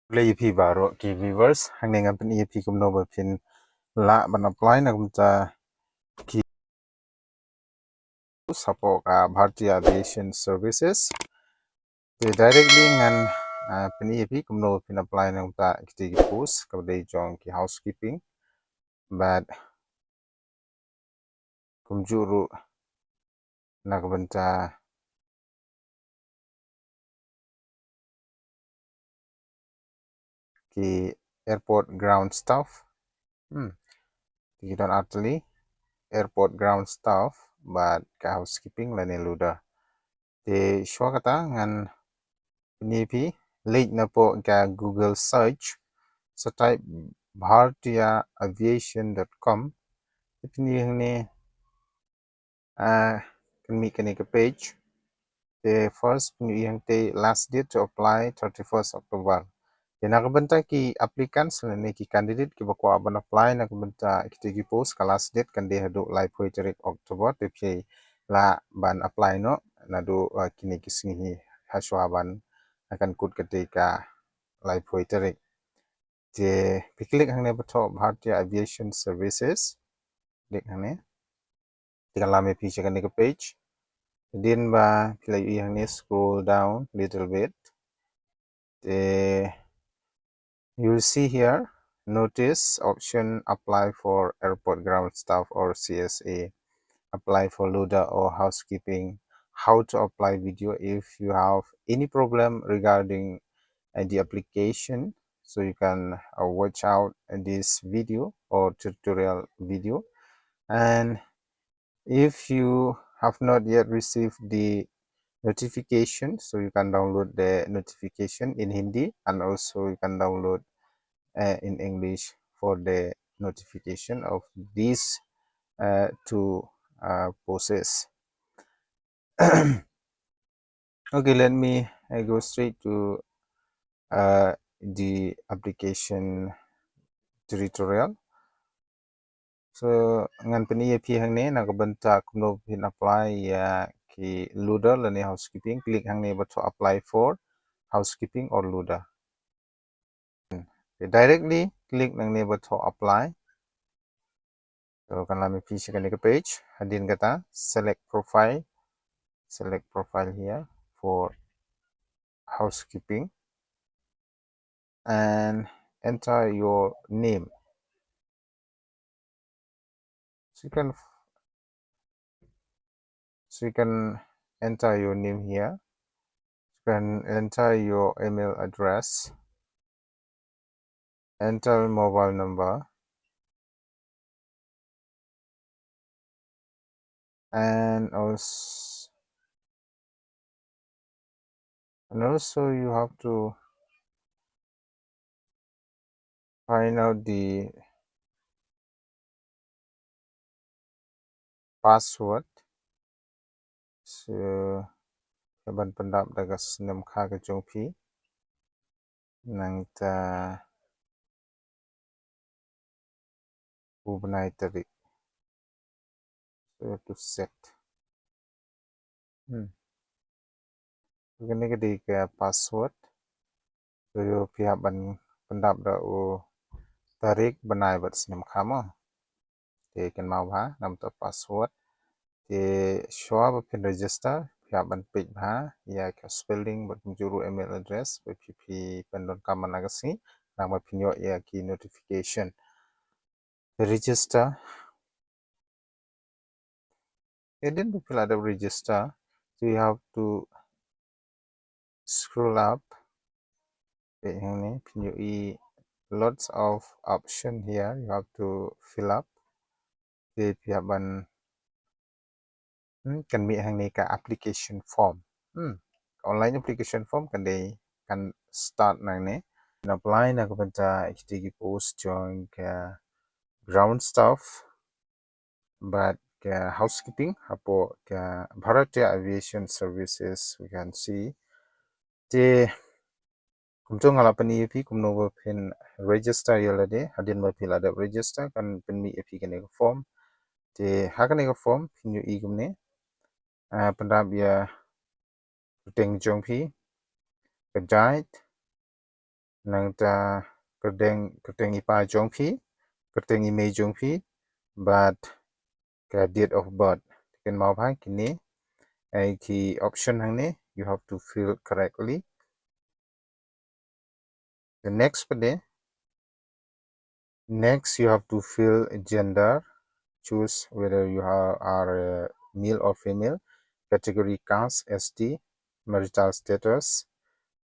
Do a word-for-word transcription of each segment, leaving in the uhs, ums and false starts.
Khublei ïa phi baroh ki viewers, hangne ngan pyni ïa phi kumno ba phin lah ban apply na ka bynta ki post hapoh ka Bharatiya Aviation Services. Te directly ngan, ah, pyni ïa phi kumno ba phin apply na ka bynta kiti ki post kaba dei jong ki housekeeping. Bad kumjuh ruh na ka bynta ki airport ground staff. Hmm. Te ki don artylli, airport ground staff bad ka housekeeping lane loader. Te shuwa kata ngan pyni ïa phi, leit napoh ka Google search, sa type bharatiya aviation dot com. Te pyni hangne, ah, kan mih kane ka page. Te first pyni hangne, last date to apply thirty-first October. Te na ka bynta ki applicants lane ki candidate kiba kwah ban apply na ka bynta kiti ki post, ka last date kan dei haduh laiphew tarik October. Te phi lah ban apply noh naduh, ah, kine ki sngi hi, hashwa ban, ah, kan kut katei ka laiphew tarik. Te phi click hangne ba thoh Bharatiya Aviation Services. Click hangne. Te kan lam ïa phi sha kane ka page. Hadien ba phi la ïohi hangne, scroll down little bit. Te you'll see here, notice option, apply for airport ground staff or C S A, apply for loader or housekeeping, how to apply video. If you have any problem regarding, uh, the application, so you can, uh, watch out this video or tutorial video. And if you have not yet received the notification, so you can download the notification in Hindi, and also you can download, uh, in English for the notification of these, uh, two, uh, posts. Okay, let me, uh, go straight to, uh, the application tutorial. So ngan pyni ïa phi hangne na ka bynta kumno phin apply ïa ki loader lane housekeeping. Click hangne ba thoh apply for housekeeping or loader. Directly click nangne ba thoh apply. So kan lam ïa phi sha kane ka page. Hadien kata, select profile. Select profile here for housekeeping and enter your name. So you can, so you can enter your name here. You can enter your email address, enter mobile number, and also, and also you have to find out the password. So, ban pyndap da ka snem kha ka jong phi. Nangta u bnai tarik. So, you have to set. Hmm. Kane ka dei ka password. So, phi hap ban pyndap da u tarik, bnai bad snem kha mo. Te kynmaw bha, namar ta password. Te shuwa ba phin register, phi hap ban peit bha ïa ka spelling bad kumjuh ruh email address ba phi, phi pyndonkam man la ka sngi, nang ba phin ïoh ïa ki notification. Register. Hadien ba phi la dep register, so you have to scroll up. Peit hangne, phin ïohi lots of option here you have to fill up. Te phi hap ban Hmm, kan mih hangne ka application form. Hmm, online application form kan dei, kan start nangne. Apply na ka bynta kiti ki post jong ka ground staff bad ka housekeeping hapoh ka Bharatiya Aviation Services, we can see. Te kumto nga la pyni ïa phi kumno ba phin register ïa lade. Hadien ba phi la dep register kan pynmih ïa phi kane ka form. Te ha kane ka form phin ïohi kumne. Ah, pyndap ïa ka kyrteng jong phi, ka jait, nangta kyrteng, kyrteng i pa jong phi, kyrteng i mei jong phi, bad ka date of birth. Kynmaw ba kine ai ki option hangne, you have to fill correctly. The next pa de, next you have to fill gender, choose whether you are, are a male or female, category caste, S T, marital status,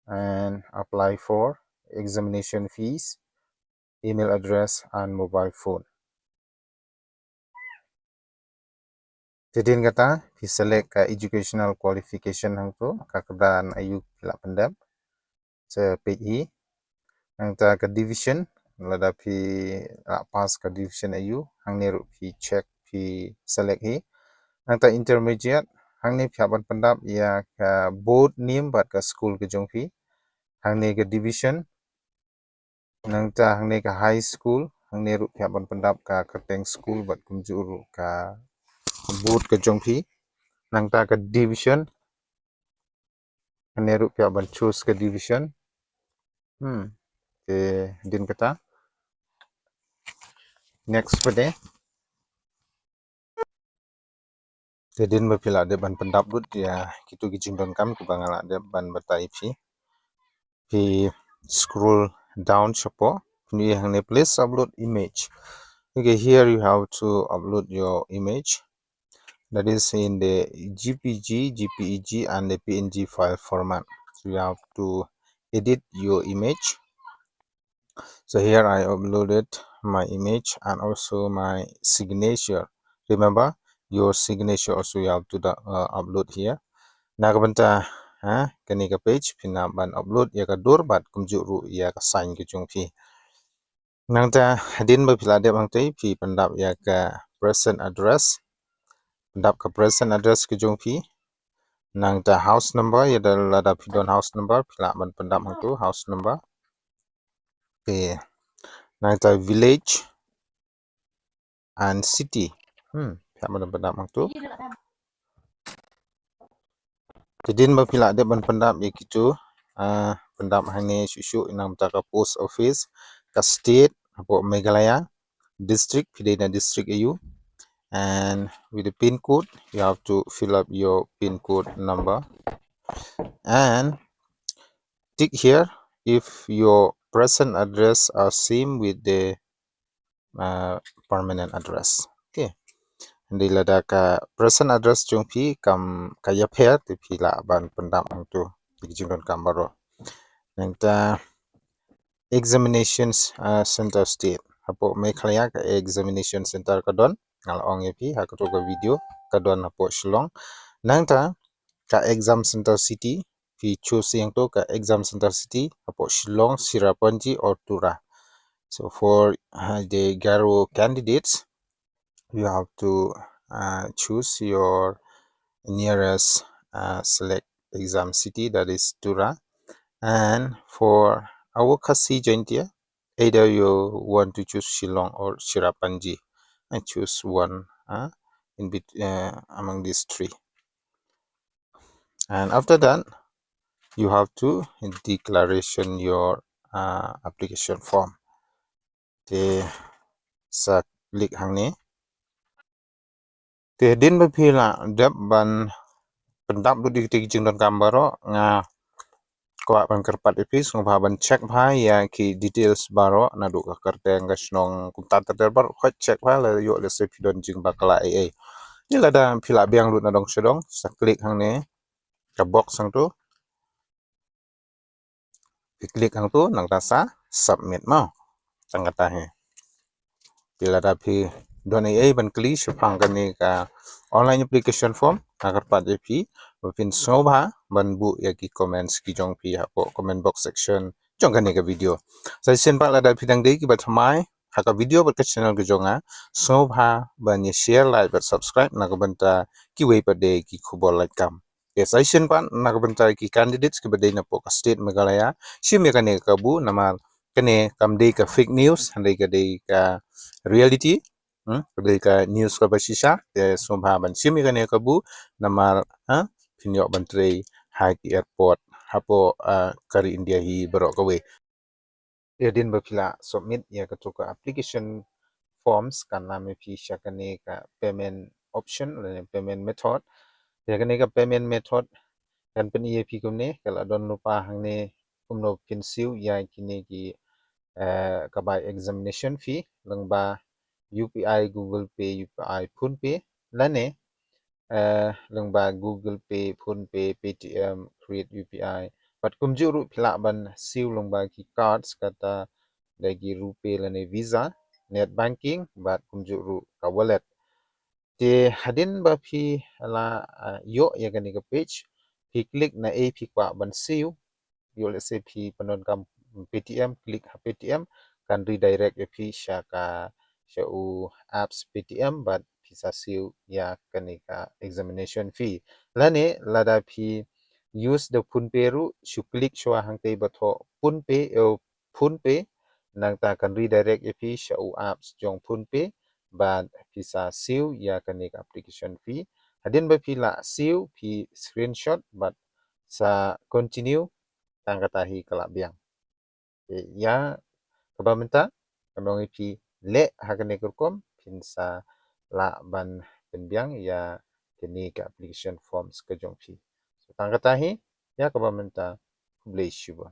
and apply for examination fees, email address and mobile phone. Te hadien kata phi select ka educational qualification hangto, ka kyrdan aïu phi la pyndep. Sa peit hi. Nangta ka division, lada phi la pass ka division aïu, hangne ruh phi check, phi select hi. Nangta intermediate, hangne phi hap ban pyndap ïa ka board name bad ka school ka jong phi. Hangne ka division, nangta hangne ka high school, hangne ruh phi hap ban pyndap ka kyrteng school bad kumjuh ruh ka board ka jong phi. Nangta ka division, hangne ruh phi hap ban choose ka division. Hmm. Te hadien kata, next pa de. Te hadien ba phi la dep ban pyndap lut ïa kito ki jingdonkam kiba nga la dep ban batai ïa phi, phi scroll down shapoh, phin ïohi hangne, please upload image. Okay, here you have to upload your image. That is in the J P G, J P E G and the P N G file format. So you have to edit your image. So here I uploaded my image and also my signature. Remember, your signature also you have to do, uh, upload here. Na ka bynta, ha, kane ka page phin hap ban upload ïa ka dur bad kumjuh ruh ïa ka sign ka jong phi. Nangta hadien ba phi la dep hangtei, phi pyndap ïa ka present address. Pyndap ka present address ka jong phi. Nangta house number, ïa da lada phi don house number, phi lah ban pyndap hangto house number. Okay. Nangta village and city. Hmm, phi lah ban pyndap hangto. Te hadien ba phi la dep ban pyndap ïa kito, ah, pyndap hangne shuh shuh ïa nangta ka post office, ka state, hapoh Meghalaya, district, phi dei na district aïu. And with the pin code, you have to fill up your pin code number. And tick here if your present address are same with the, uh, permanent address. Okay. Hynrei lada ka present address jong phi kam ka ïapher, te phi lah ban pyndap hangto ïa ki jingdonkam baroh. Nangta examinations, uh, center state. Hapoh Meghalaya ka examination center ka don, nga la ong ïa phi ha kato ka video, ka don hapoh Shillong. Nangta ka exam center city, phi choose ïa hangto ka exam center city, hapoh Shillong, Cherrapunji or Tura. So for, uh, the Garo candidates, you have to, uh, choose your nearest, uh, select exam city, that is Tura. And for our Khasi Jaintia, either you want to choose Shillong or Cherrapunji, and choose one, uh, in bet-, uh, among these three. And after that, you have to declaration your, uh, application form. Te sa click hangne. Te hadien ba phi la dep ban pyndap lut ïa kito ki jingdonkam baroh, nga kwah ban kyrpad ïa phi sngewbha ban check bha ïa ki details baroh, naduh ka kyrteng, ka shnong, kumta ter ter baroh, khot check bha, la ïoh lehse phi don jingbakla ei ei. Te lada phi la biang lut na dong sha dong, sa click hangne ka box hangto. Phi click hangto, nangta sa submit mo. Tang kata hi. Te lada phi don ei ei ban kylli shaphang kane ka online application form, nga kyrpad ïa phi ba phin sngewbha ban buh ïa ki comments ki jong phi hapoh comment box section jong kane ka video. Sa shisien pat, lada phi dang dei kiba thymmai ha ka video bad ka channel ka jong nga, sngewbha ban ïa share, like bad subscribe na ka bynta kiwei pat de ki khubor laitkam. Te sa shisien pat, na ka bynta ki candidates kiba dei napoh ka state Meghalaya, shim ïa kane ka kabu, namar kane kam dei ka fake news, hynrei ka dei ka reality. Hmm, ka dei ka news kaba shisha. Te sngewbha ban shim ïa kane ka kabu, namar, ha, phin ïoh ban trei ha ki airport hapoh, ah, ka ri India hi baroh kawei. Hadien ba phi la submit ïa kato ka application forms, kan lam ïa phi sha kane ka payment option lane payment method. Ïa kane ka payment method kan pyni ïa phi kumne, ka la don lypa hangne kumno phin siew ïa kine ki, eh, ka bai examination fee lyngba U P I, Google Pay, U P I, PhonePe, lane, eh, lyngba Google Pay, PhonePe, Paytm, Create U P I. Bad kumjuh ruh phi lah ban siew lyngba ki cards kata da ki RuPay lane Visa, net banking, bad kumjuh ruh ka wallet. Te hadien ba phi la, eh, ïoh ïa kane ka page, phi click na ei phi kwah ban siew. Ïoh lehse phi pyndonkam Paytm, click ha Paytm, kan redirect ïa phi sha ka, sha u apps Paytm bad phi sa siew ïa kane ka examination fee. Lane lada phi use da PhonePe ruh, shu click shuwa hangtei ba thoh PhonePe, eh, PhonePe, nangta kan redirect ïa phi sha u apps jong PhonePe bad phi sa siew ïa kane ka application fee. Hadien ba phi la siew, phi screenshot bad sa continue, tang kata hi ka la biang. Te ïa kaba mynta, ka long ïa phi leh ha kane ka rukom, phin sa lah ban pynbiang ïa kane ka application forms ka jong phi. So tang kata hi, ïa kaba mynta, khublei shibun.